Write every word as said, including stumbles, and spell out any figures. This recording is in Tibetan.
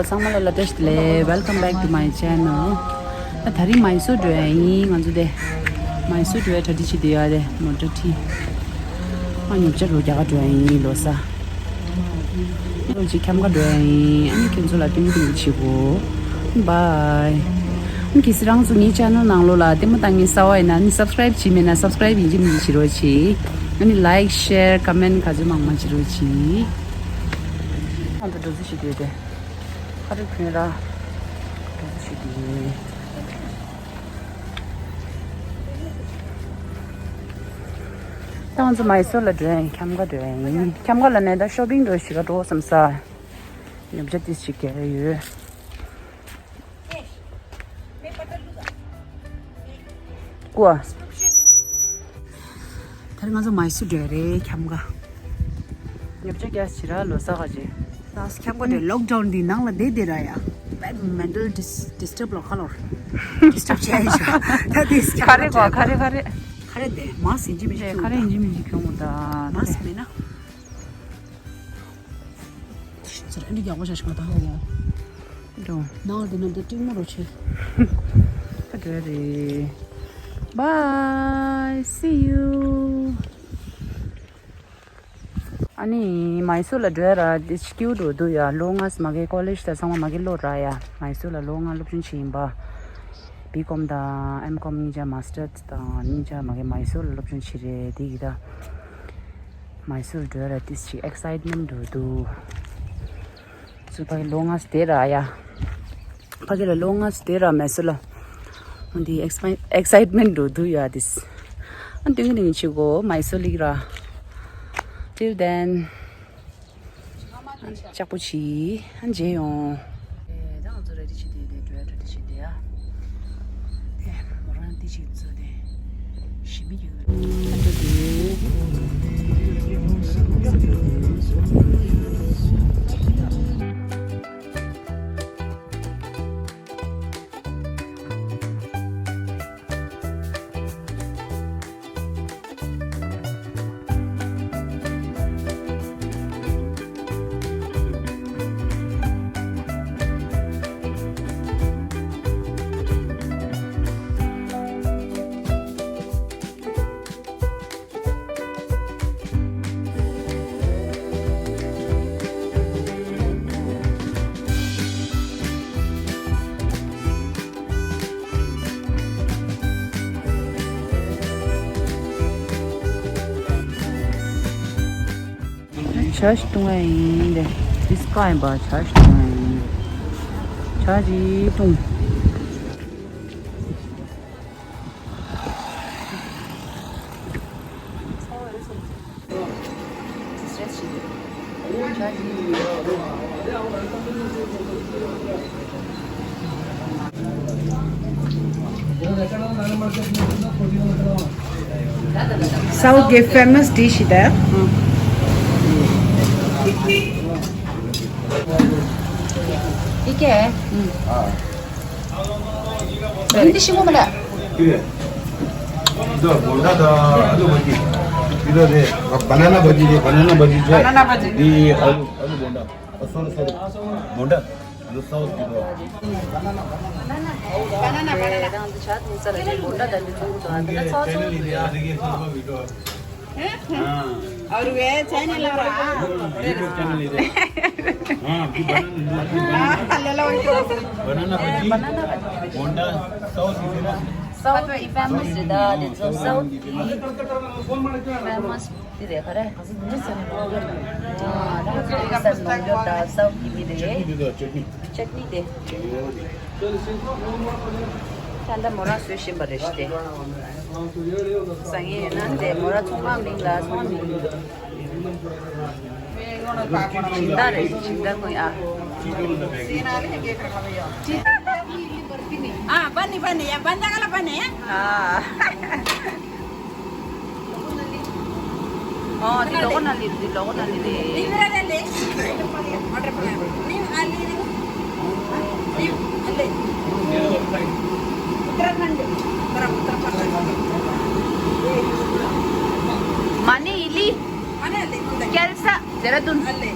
ཚང་མ་ལ་བཀྲ་ཤིས་བདེ་ལེགས། Welcome back to my channel. ད་དེ་རིང་མའི་སོར་འགྲོ་ཡ་ཡིན། ང་ཚོ་དེ་མའི་སོར་འགྲོ་ཡ་གྲ་སྒྲིག་བྱེད་དེ་ཡོད་རེད། མོ་ཊ་ཁྲིད། ཨ་ཉོ་ཆ་རོ་རྒྱ་གར་འགྲོ་ཡ་ཡིན། ལོ་གསར། ལོ་གཅིག་ཁྱམས་ཁ་འགྲོ་ཡ་ཡིན། ཨ་ནི་ཁྱེད་ཚོ་ལ་སྟོན་གྱི་སྟོན་གྱི་བྱེད་དགོས། Bye. ཨ་ནི་གལ་སྲིད་རང་ཚོ་ངའི་channel ནང་ལོགས་ལ་ལྟད་མོ་ལྟ་མཁན་གསར་པ་ཡིན་ན་ཨ་ནི་subscribe བྱས་མེད་ན་subscribe ཡིན་གཅིག་མིན་གཅིག་བྱེད་རོགས་གྱིས། ཨ་ནི་like, share, comment ག་ཚོད་མང་མང་བྱེད་རོགས་གྱིས། ཨ་ད་འགྲོ་ཚུལ་ཞིག་དེ་དེ། ཁ་རི་ཁུན་ར། འགྲོ་ཚུལ་ཞིག་དེ། ད་ང་ཚོ་མའི་སོར་ལ་འགྲོ་ཡ་ཡིན། ཁྱམས་ཁ་འགྲོ་ཡ་ཡིན། ཁྱམས་ཁ་ལ་ནས་ད་shopping འགྲོ་ཞིག་ག་འགྲོ་བསམ་ས། ཉོ་ཆ་ཏིས་ཞིག་ག་ཡོད། ཀུ་ཨ། ད་རེས་ང་ཚོ་མའི་སོར་འགྲོ་ཡ་རེད། ཁྱམས་ཁ། ཉོ་ཆ་རྒྱག་ཕྱིར་ར་ལོ་གསར་ག་ཅེ། ད་ཁྱམས་ཁ་འགྲོ་lockdown འདི་ནང་ལ་བསྡད་བསྡད་ར་ཡ། དཔེ་mental dis- disturb ལོ་ཁ་ལོར། disturb བྱས་ཡ་ཤག་ད་དེ་ཁ་རེ་གོ་ཁ་རེ་ཁ་རེ། ཁ་རེ་དེ་mask ཡིན་གཅིག་མིན་གཅིག་ཁ་རེ་ཡིན་གཅིག་མིན་གཅིག་གྱོང་མོ་ད། mask མེད་ན། ཟེར་ཨ་འདི་རྒྱག་པ་བྱ་ཞིག་མ་ད་ཧ་ཡ། འགྲོ། ནང་དེ་ན་འདི་ཏིང་མོ་རོ་ཆེ། ད་འགྲོ་རེད། Bye, see you. ཨ་ནི་མའི་སོར་ལ་འགྲོ་ཡ་ར་འདི་སྐྱིད་པོ་འགྲོ་འདུག་ཡ། ལོ་ལྔ་ཙམ་མ་གི་college དང་ཚང་མ་མ་གི་ལོ་ར་ཡ། མའི་སོར་ལ་ལོ་ལྔ་སློབ་སྦྱོང་བྱེད་ཡིན་པ། B Com དང་M Com གཉིས་ཆ་master དང་གཉིས་ཆ་མ་གི་མའི་སོར་ལ་སློབ་སྦྱོང་བྱེད་རེད། དེ་ཡི་ད་མའི་སོར་འགྲོ་ཡ་ར་ཏིས་ཞིག་excitement འགྲོ་འདུག་ཚུར་ཕ་གི་ལོ་ལྔ་ཙམ་བསྡད་ར་ཡ། ཕ་གི་ལ་ལོ་ལྔ་ཙམ་བསྡད་ར་མའི་སོར་ལ། འོ་འདི་excitement འགྲོ་འདུག་ཡ་ཏིས། ཨ་འདི་གི་ནི་ཆི་གོ་མའི་སོར་ལིག་ར། Till then. ལྕགས་པོ་ཆི། ཨ་མཇལ་ཡོང་། ཨེ་ད་ང་ཚོ་ready བྱེད་དེ་དེ་འགྲོ་ཡ་ready བྱེད་དེ་ཡ། ཨེ་མོ་རང་དེ་ཞིག་ཚོ་དེ་ཞི་མི་རྒྱུག་ཨ་འགྲོ་དེ། ཇ་ཞིག་བཏུང་བ་ཡིན་ཏེ། ཏིས་ཀ་ཡིན་པ་ཇ་ཞིག་བཏུང་བ་ཡིན། ཇ་ཅིག་བཏུང་། South གི་famous dish དེ། འདི་ཤི་མོ་མ་ལ། འདི་བོན་ཌ་དང་ཨ་ལུ་བྷ་ཇི། འདི་ལ་རེད། banana བྷ་ཇི་རེད། banana བྷ་ཇི་རེད། འདི་ཨ་ལུ་ཨ་ལུ་བོན་ཌ། ཨ་སོ་རི་སོ་རི། བོན་ཌ། འདི་སོ་སི་འདི་རེད། banana banana། རང་འདི་ཆ་ཐུང་ས་རེད། བོན་ཌ་དང་འདི་ཐུང་དང་འདི་ལ་ཚོགས་ཚོགས་འདུག་ཡ། और वे चैनल और YouTube channel इधर। हाँ, भी बनाना, भी बनाना। ले लो उनको। बनाना भजी, बनाना bhaji. Honda, south की famous. South की फेमस है दा, दे तो साउथ की फेमस। ती रे खरे। हाँ, दा साउथ की भी दे। चटनी दे दो, चटनी। चटनी दे। ཁྱེད་ད་མོ་རང་བཟོས་བཞིན་པ་རེད་ཤི་སྟེ། སང་ཉིན་ཡིན་ན་དེ་མོ་རང་ཚོང་ཁང་མིང་ལ་ཚོང་མིང་། སྦྱིན་བདག་རེད། སྦྱིན་བདག་ཁོང་ཨ། ཨ། བ་ནི་བ་ནི་ཡ། བ་ནི་ག་ལ་བ་ནི་ཡ། ཨ། ཨོ། འདི་ལོ་གོ་ན་ལི། འདི་ལོ་གོ་ན་ལི་རེད། ནིང་ར་ར་ལེ། མ་འདྲ་པ་ནིང་ཨ་ལི་རེད། ནིང་ཨ་ལི། ཨུ་ཏར་ཁནྜ། ཨུ་ཏར། ཨུ་ཏར་ཁནྜ། མ་ནི་ཨི་ལི། མ་ནི་ཨ་ལི། ཀལ་ས། ཌེ་ར་ཌུན། ཨ་ལི།